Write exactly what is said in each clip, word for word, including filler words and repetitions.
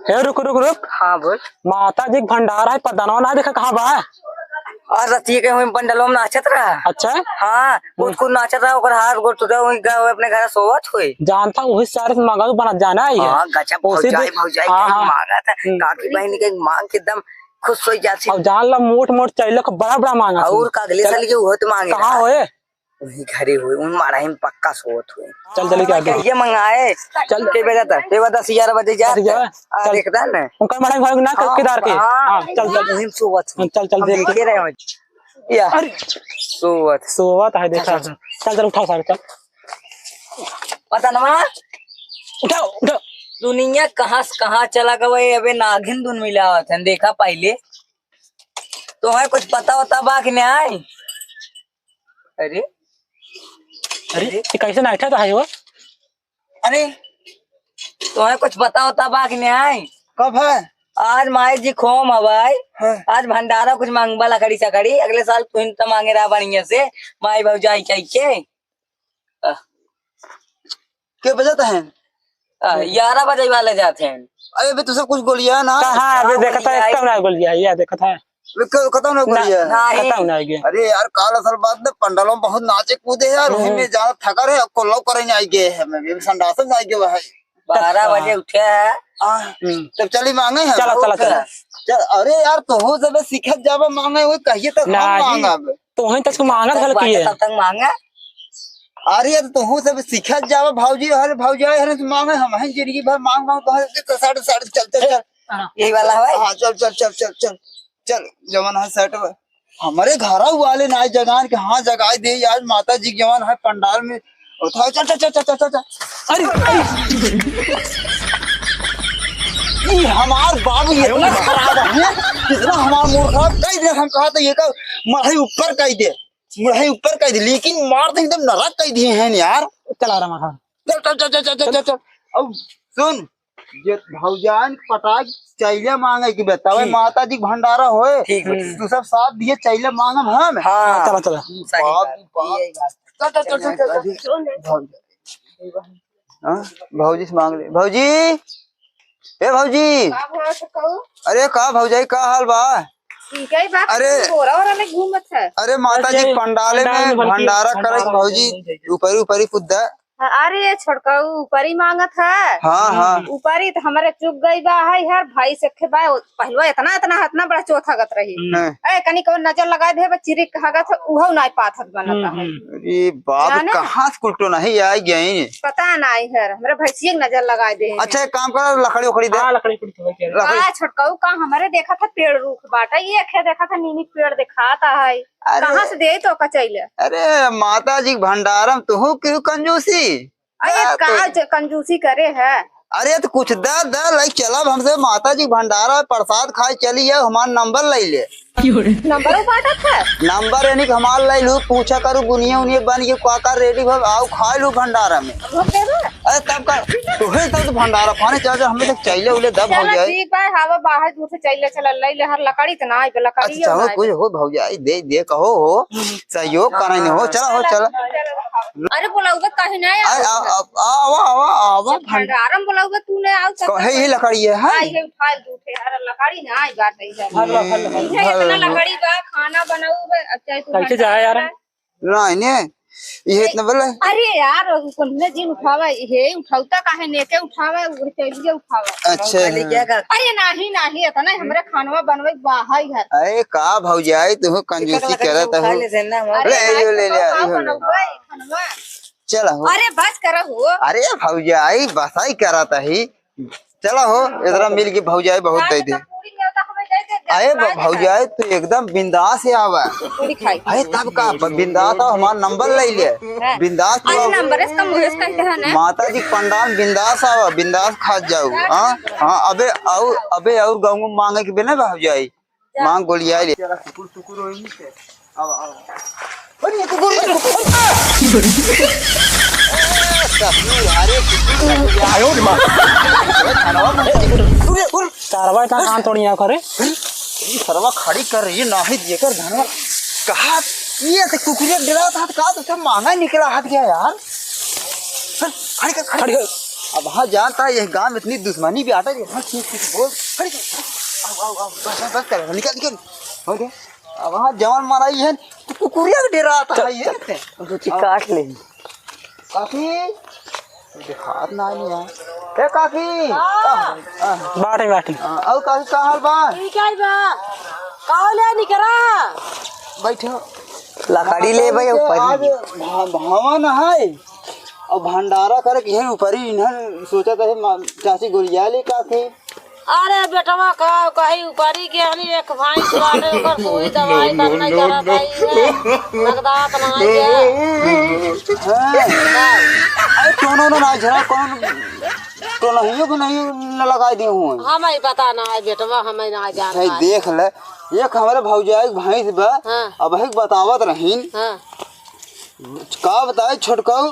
हे, रुक, रुक, रुक। हाँ, बोल। माता जी के भंडारा है, पता ना, ना देखा कहाँ बा? और रतिये के हुई पंडलवा में नाचत रहा। अच्छा? हाँ, कूद कूद नाचत रहा, ओकर हाथ गोड़ टूटा, वही गा-, अपने घर सोवत हुई। जानता हूँ, वही सारे से मांगा के बना जाना है ये। हाँ, गजब उसी भौजाई, दिन भौजाई हाँ, के हाँ। मांगा था। हम्म। काकी बहन के मांग के एकदम खुश हो जाती। अब जान ला, मोट मोट चैलक बड़ा बड़ा मांगा और थी। का अगले चल। साल के उहो तो मांगे कहाँ रहा। होए? वही घरे हुए, उन मारा ही पक्का सोवत हुए। चल, चल, क्या हाँ, दे? ये मंगाए। चल। के बजे तक? के बजे दस, ग्यारह बजे जात दस, ग्यारह? आ, चल। देखता ना। उनका मारा ही भाई ना, हाँ, केदार के। हाँ। हाँ, चल, चल। वही सोवत हुए। चल, चल, हम देख। देखे रहे हो। या। अरे। सोवत। सोवत है, देखा। चल, चल, चल। चल, चल, उठाओ सारे, चल। पता ना। उठाओ, उठाओ। दुनिया कहाँ से कहाँ चला गवा, अबे नागिन धुन मिलावत है, देखा पहले। तोहैं कुछ पता होता बा कि नाहीं? अरे, अरे, अरे। ये कैसे नाइठा तो है वो? अरे, तोहैं कुछ पता होता बा कि नाहीं? कब है? आज माई जी खोम हवाई। हाँ। आज भंडारा कुछ मांगबा लकड़ी सकड़ी, अगले साल तुहिन त मांगे रहा बढ़िया से, माई भौजाई कह के। के बजत हैं? आ, ग्यारह बजे वाले जात हैं। अरे, अबे, तुझसे कुछ गोलियां ना। कहाँ? अबे, हाँ, देखत है, गोलियां। कतौ ना गोलियां है, या देखत है। अबे, क-, कतौ ना ना, गोलियां। नहीं। कतौ ना आएगी। अरे यार, काल असल बात ना, पंडालों में बहुत नाचे कूदे हैं यार, हम्म। वही में ज्यादा थका रहे, कोल्लो करे नहीं आएगी है, मैं भी संडासन नहीं आएगी वह है। बारह बजे उठे हैं। आ, हम्म। तब चली मांगे हैं। चला, चला, चला। चल, अरे यार, तोहू जब सीखत जाबे मांगे, वही कहिए तक हम नहीं। मांगब। तोहैं तक मांगत तब गलती बाटे, है। तब तक मांगे। अरे, तो तोहू सब सीखत जावा, भौजी हरे, भौजी आए हरे, तो मांगे हम हैं जिंदगी भर मांग, मांग, तो हरे, तो साढ़े, साढ़े, चल, चल, चल। हाँ। यही वाला है भाई। हाँ, चल, चल, चल। चल, जवन है सेट में। हमारे घर वाले ना जगान के, हाँ, जगाई दे, आज माता जी के जवन है पंडाल में। उठाओ, चल, चल, चल। अरे, अरे। ये हमार बाबू इतना खराब है, इतना हमार मूड खराब कर दे, हम कहा तो ये का मढ़ई ऊपर कर दे। मुड़हे ऊपर कह दे, लेकिन मार तो एकदम नरक कह दिए हैं यार। चला रहा माथा। चल, चल, चल। अब सुन, जे भौजान के पटाक चैले मांगे कि बतावे, ठीक। माता जी के भंडारा होए। ठीक बा, ठीक। तू सब साथ दिए चैले मांगब हम। हाँ। चला, चला। सही बाप बात। बाप। यही बात। चल, चल, चल, चल, चल। भौजान। हाँ, भौजी से मांग ले। भौजी, ए भौजी। का भौजी कहू? अरे का भौजाई, का हाल बा? ठीक है बा, अरे। तू बोरा ओरा में घूमत है। अरे माता जी, अरे, पंडाले पंडाल में में भर के भंडारा करे भंडारा भौजी, में जाइए। ऊपरी ऊपरी कुद्दा। अरे ये छोटका ऊ ऊपरी मांगत है। हाँ, हाँ। ऊपरी तो हमारे चुक गई बा, है यार भाई से खे बा, पहलवा इतना, इतना, इतना बड़ा चोथागत रही। हाँ। ए, कनी कौन नजर लगाए दे, बा चिरिक कहागत है, उहो नाई पाथत बनत हम्म, है। हम्म। अरे बाप, जाने? कहाँ से कुल टोनाही आइ गई? पता नाई है, हमरे भैंसिया के नजर लगाए दे। अच्छा, एक काम कर, लकड़ी उकड़ी दे। हाँ, लकड़ी उकड़ी तो है, क्या? लकड़ी। का छोटकाऊ का हमरे देखा था पेड़ रूख बाटा, ये खे देखा था नीमी के पेड़ दिखाता है। अरे। कहाँ से दे तो कचैले? अरे, माता जी के भंडारम तुहू की कंजूसी। अरे, का का तो ज-, कंजूसी करे है? अरे, तो कुछ दे, दे, लई चलब हमसे, माता जी भंडारा, प्रसाद खाए चली जाओ, हमार नंबर लई ले। नंबर बांटत है? नंबर यानी कि हमार लई लू, पूछा करू, बुनिया उनिया बन के का का रेडी हो, आओ खाए लू भंडारा में। अब हम देबे? अरे, तब का, तोहे तब तो भंडारा पानी चल जा, हमें तो चैले उले दब हो चला जाए। ठीक बा, हवा बाहर दूर से चैले चला, लई ले, हर लकड़ी तो ना आइबे, लकड़ी अच्छा, ना हो, आइबे। कुछ हो भौजाई, दे, दे, कहो हो, सहयोग हाँ, करे नहीं हो, हाँ। चला हो, चला, चला। चला, चला। अरे, बोलाउबे काहे ना अरे, आवत आ, है? आ, आ, आवा, आवा, आवा, जब भंड- भंडारम बोलाउबे तू ना आउ, तब कहे ही तक लकड़ी है, हाँ? आई है, उठा दू ठे, अरे, लकड़ी ना आई बात है इधर। हलवा, हलवा, इधर हलवा। इतना लकड़ी बा, खाना बनाउबे, अब चाहे तू कैसे भंडारा जाए यार? बनाए। नहीं, नहीं, ये अरे, इतना बड़ा। अरे यार, वो कौन ने जिन उठावा, ये उठावता काहे, नेके उठावा, वो चलिए उठावा। अच्छा, चलिए, हाँ। क्या कर? अरे, नहीं, नहीं, इतना हमरे खानवा बनवे बाहर है। अरे, का भौजाई, तू कंजूसी करत हो। ले, यो, ले, ले, का यो, ले। बनउबे, खानवा? चला हो। अरे बस करा हो। अरे भौजाई, बसाई करत ही। चला हो, इतना मिल के भौजाई बहुत दे दे। पूरी न्योता हमें दे दे, अरे रात भौजाई, तू एकदम बिंदास से आवा। पूरी खाई। अरे तब का, ब-, बिंदास आवा, हमार नंबर ले ले। हाँ। बिंदास तू अरे आवा। नंबर इसका मुझे इसका कहते हैं ना। माता जी पंडाल बिंदास आवा, बिंदास खा जाऊ। हाँ, हाँ, अबे और, अबे और गाँव में मांगे के बिना भौजाई। मांग गोलियाई ले। जरा टुकुर टुकुर होई से। आवा, आवा। अरे, ये कुकुर, ये कुकुर। अरे, कुकुर, अरे, कुकुर। आयो रे माँ। अरे, उरे, उरे। कारवा इतना कान तोड़ी यहाँ करे। अरे, ये सरवा खड़ी कर रही है, ना ही ये कर धनवा। कहा, ये तो कुकुर डरा था, कहा तो सब मांगा निकला हाथ गया यार। चल, खड़ी कर, खड़ी। खड़ी कर। अब हाँ जानता है, यह गांव में इतनी दुश्मनी भी आता है कि हाँ, ठीक, ठीक, बोल। खड़ी, खड़ी, खड़ी। आओ, आओ, आओ, बस, बस, बस कर, निकल, निकल। हो गया। अब हाँ जवान मारा ही है, तो कुकुरिया के डेरा आता है ये। तो कुछ काट ले। काकी, दिखात ना नहीं है। ए काकी। हाँ। आ, आ। बाटे, बाटे। आ, और काकी, का हाल बा? ठीक है बा। का ले निकरा? बैठो। लकड़ी ले भाई, आज ऊपर ही। भा-, भवन है। और भंडारा करे के है ऊपर ही, इन्हन सोचा था, मा-, चाची गोलिया ले काकी। अरे बेटवा, का कही, ऊपरी के हनी एक भैंस बाटे, ओकर सुई दवाई बन नहीं करत है, ये लगदात ना है ये। हाँ। का? अरे टोनो ना, ना झरा कौन टोनहियो को नहीं न लगाई दी हूँ। हमें पता ना है बेटवा, हमें ना जान भाई है। देख ले, एक हमारे भौजाई के भैंस बा, हाँ। अब एक बतावत रहीन। हाँ। का बताई छोटकऊ,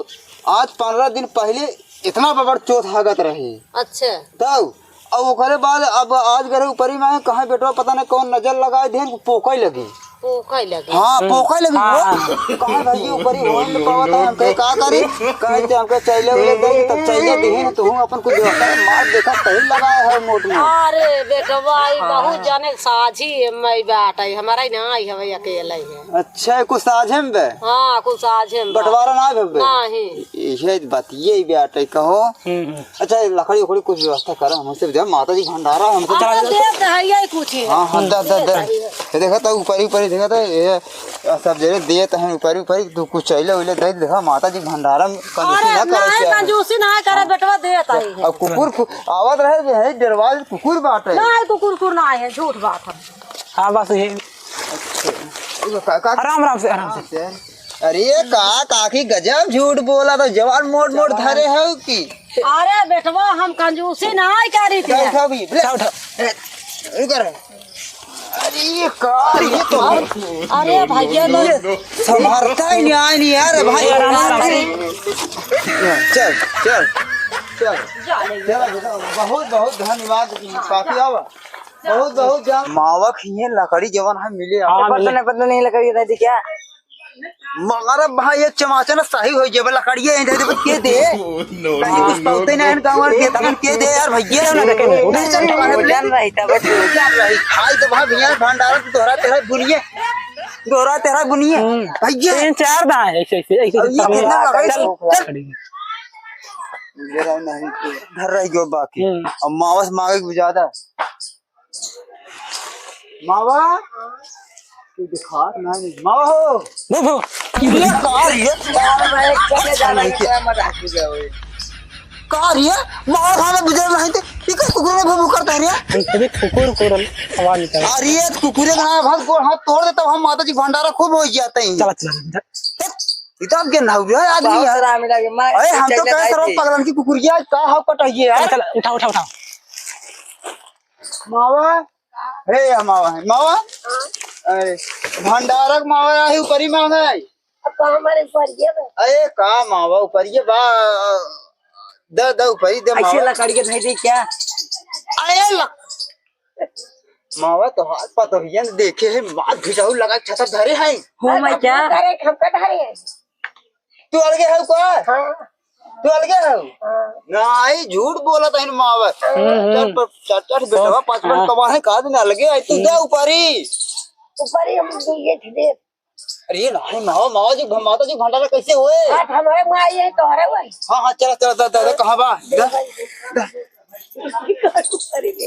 आज पन्द्रह दिन पहिले इतना बबड़ चोत हागत रहे। अच्छा। तब, अब ओकरे बाद अब आज गरे ऊपरी में कहाँ बेटवा पता नहीं कौन नजर लगाए देहन, पोकई लगी। पोकई लगी। हाँ, हम्म। पोकई लगी हाँ, वो। हाँ। कहाँ भाई ऊपरी हो न पावत है, हमके का करी? कहे थे हमके चैले उले दे, तब चैले देहन, तो हम अपन कुछ व्यवस्था मार देखा कहीं लगाए है मोट में। अरे बेटवा, ई हाँ। बहुत जाने साझी है, मैं बात है, हमारा ही ना आई है, अकेला ही है। अच्छा, कुछ साझे में बे? हाँ, कुछ साझे में बा। बंटवारा ना भे बे? नहीं। इहे बतिये बाटे, कहो। हम्म, हम्म। अच्छा, लकड़ी उकड़ी कुछ व्यवस्था करा, हमसे जा, माता जी भंडारा, हमसे अरे, जा। देत है, यही कुछ है। हाँ, हाँ, दा, दा, दा। देत है। ये देखा था, ऊपर ही, ऊपर ही देखा था, ये सब जगह देत है, ऊपर ही, ऊपर ही, तू कुछ चैले उले दे, देखा, माता जी भंडारा में कंजूसी अरे, ना करे नहीं, के। कंजूसी ना करे, बेटवा देत है। अब कुकुर खु-, आवत रहे, ये है, डेरवाल कुकुर बाटे। नहीं, कुकुर, कुकुर ना है, झूठ बात है। हाँ, बस ये अच्छा। का, का, आराम, आराम से, आराम से। अरे का, काकी गजब झूठ बोला, तो जवान मोट मोट धरे हो कि? अरे बेटवा, हम कंजूसी नहीं करी थी। उठा, उठा भी, ले। उठा, उठा। ए, रुक रे। अरे का, ये तो अरे भैया, ये संभरता ही नहीं, आए नहीं यार, भाई। आराम से, आराम से। चल, चल, चल। चल, बहुत, बहुत धन्यवाद, काकी आवा। बहुत, बहुत जान। मावा खिए लकड़ी जवन है मिले। हाँ, पता मिले। नहीं, पता नहीं लकड़ी रहती क्या? मगर अब भाई एक चमाचा ना सही हो जेबे लकड़िए यहीं दे दे, के दे? No, no, कहीं कुछ no, पौते no। नहीं गाँव के तमन के दे यार भैया। ना देखे नहीं। उधर चल, उधर चल। जान रही तब। जान रही। खाई तो भाई भैया भंडारा तो दोहरा तेरा बुनिए। दोहरा तेरा बुनिए। हम्म। भैया। तीन चार दाएं ऐसे, ऐसे, ऐसे, अब ये ऐसे। कितना लकड़ी? चल, चल। लकड़ी। मेरा नहीं तो घर रह गयो बाकी। हम्म। अब मावस मांगे भी ज्यादा। मावा, तू दिखात ना नहीं। मावा हो। वो, वो। ये कार, ये कार में एक चले जाना है, क्या मजाक हो गया वो? कार ये? मावा खाना बुझे नहीं थे। ये का कुकुर में भूख करता है रे? हम कभी कुकुर को आवाज निकाल। अरे, ये कुकुरे का ना, हाथ गोड़ हाथ तोड़ देता, हम माता जी भंडारा खूब हो जाते हैं। चला, चला, चला। इतना के ना हुआ आदमी बहुत यार। शराब मिला के मार अरे, हम तो चले कह जाए सरो थे। पगलन की कुकुरिया, का हाव कटाइए यार। चला, चला, उठा, उठा, उठा। मावा, हे, या मावा है, मावा? हाँ। अरे, भंडारक मावा आहे, ऊपरी मावा है। अब कहाँ हमारे ऊपर ये बा? अरे, का मावा ऊपर ये बा? द, द, ऊपरी दे ऐसे मावा। लकड़ी के धई दे क्या? अरे, ल-, मावा तो हाथ पतोहिया ने देखे है, माथ भिजाऊ लगा छतर धरे है। हो मैं क्या? अरे, हम का धरे है? तू अलगे हऊ का? हाँ। तू अलगे हऊ? हाँ। नाई, झूठ बोलत है मावा। हम्म, हम्म। चार, चार, चार बेटवा, हाँ। पाँच, पाँच कमाए का दिन अलगे है, तू हम्म। जा ऊपरी। ऊपरी हम ये थे। अरे नाई, मावा, मावा जी, माता जी भंडारा कैसे होए? आज हमारे माँ ये तोहरे हुए। हाँ, हाँ, चला, चला, चला, चला, कहाँ बा? जा, जा।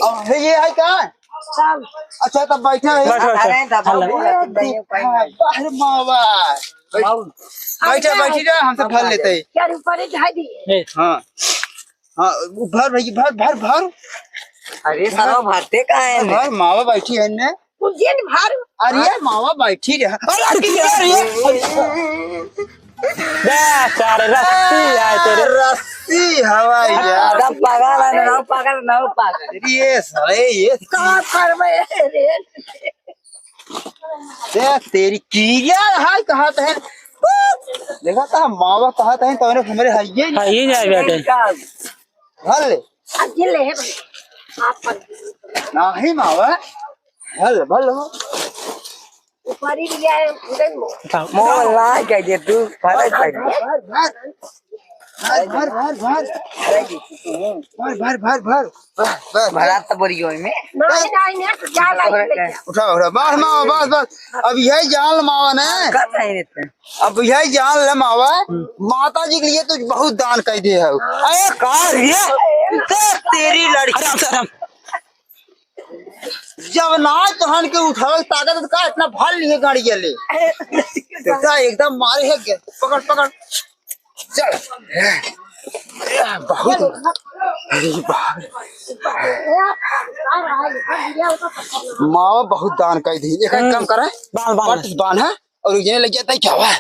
अब हे, ये है का? सब। अच्छा, तब बैठा है। बैठ, बैठ, अरे, बैठ। दबा हल्ला। बोला, तुम नहीं पाएंगे। बाहर मावा। बैठ, बैठ, बैठ जा, हम सब भर लेते हैं। क्या ऊपर ही ढाई दिए? ए। हाँ। हाँ, भर भाई, भर, भर, भर। अरे, साला भरते का है? भर, मावा बैठी है ने। उज्जैन भर। अरे, मावा बैठी रहा। अरे, अरे, अरे, अरे। बे, सारे रस्सी आए तेरे। रस्सी हवा यार। एकदम पागल है, ना पागल, ना पागल। अरे, ये साले, ये का करबे रे? देख, तेरी कीरिया है, कहा तो है। देखा था, मावा कहा था, तो हमरे हइये नहीं। हाँ, ये जाए बेटे। भर ले। अब ये ले है भाई। आप पर। नाही मावा। भर ले, भर ले। ऊपर ही लिया है, उधर मो। उठाओ। मोर ला के जे तू, भर ले। भर, भर, भर। भर, भर, भर, भर। भर, भर, भर, भर। बस, बस। भरा तो बोरियो में। नहीं, नहीं, नहीं, तो जाल आई लेके। उठा, उठा। बस, माँ, बस, बस। अब यही जान ले मावा ने। का नहीं रहते? अब यही जान ले मावा। हम्म। माता जी के लिए तू बहुत दान कर दे है। अरे का रे? ते तेरी लड़की। आराम से, आराम। जब ना तोहन के उठावे के ताकत तो का इतना भार लिए गाड़ी के ले। तो का एकदम मारे है के। पकड़, पकड़। चल। बहुत। अरे बाप। मावा बहुत दान कर दी। एक, एक काम करे। बांध, बांध। पट बांध है। और ये लग जाता है क्या हुआ?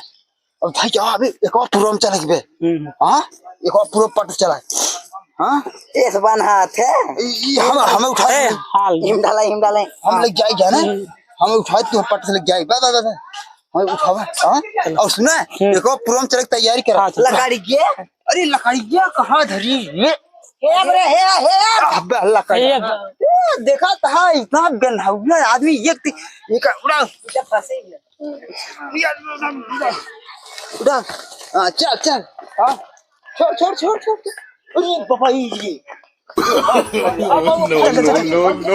अब भाई क्या अभी एक और पूरा में चला गए। हम्म। हाँ? एक और पूरा पट चला। हाँ? इस बांध हाथ है। ई, ई हम, हमें उठा ए, ले। हाल। हिम डाला, हिम डाला। हम लग जाए क्या ना? हम्म। हमें उठा तू पट से लग जाए। बस, बस, बस, बस। हमें उठावा। हाँ? और सुना? हम्म। एक और पूरा में चले की तैयारी करा। हाँ, चल। लकड़ी के? अरे लकड़िया कहाँ धरी? ये। हे अब रे, हे, हे अब। अबे लकड़ी। हे अब। ए, देखा था इतना गन्हौला आदमी एक ती-, एक उड़ा। उड़ा। हाँ, चल, चल। हाँ। छोड़, छोड़, छोड़, छोड़, छोड़। अरे बाबा, ये। No, no, no, no।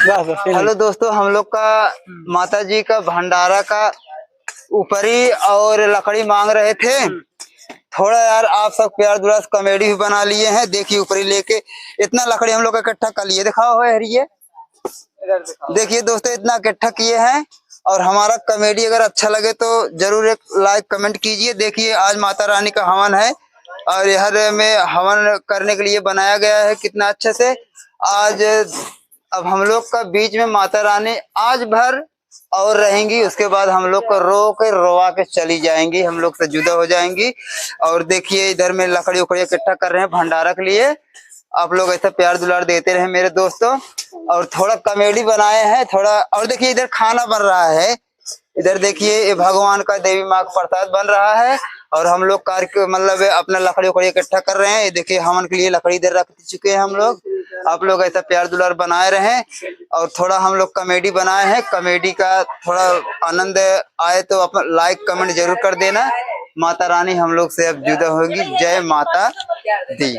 बस, बस, फिर हेलो दोस्तों, हम लोग का माता जी का भंडारा का ऊपरी और लकड़ी मांग रहे थे। थोड़ा यार आप सब प्यार दुलार से comedy भी बना लिए हैं। देखिए ऊपरी लेके इतना लकड़ी हम लोग इकट्ठा कर लिए। दिखाओ है हरिये। देखिए दोस्तों इतना इकट्ठा किए हैं और हमारा comedy अगर अच्छा लगे तो जरूर एक like comment कीजिए। देखिए आज माता रानी का हवन है और यहाँ में हवन करने के लिए बनाया गया है कितना अच्छे से। आज अब हम लोग का बीच में माता रानी आज भर और रहेंगी, उसके बाद हम लोग को रो के रोवा के चली जाएंगी, हम लोग से जुदा हो जाएंगी। और देखिए इधर में लकड़ी उकड़ी इकट्ठा कर रहे हैं भंडारा के लिए। आप लोग ऐसा प्यार दुलार देते रहे मेरे दोस्तों, और थोड़ा comedy बनाए हैं थोड़ा। और देखिए इधर खाना बन रहा है, इधर देखिए ये भगवान का देवी माँ का प्रसाद बन रहा है और हम लोग कार्यक्रम मतलब अपना लकड़ी उकड़ी इकट्ठा कर रहे हैं। ये देखिए हवन के लिए लकड़ी इधर रख चुके हैं हम लोग। आप लोग ऐसा प्यार दुलार बनाए रहें और थोड़ा हम लोग comedy बनाए हैं, comedy का थोड़ा आनंद आए तो आप like comment जरूर कर देना। माता रानी हम लोग से अब जुदा होगी। जय माता दी।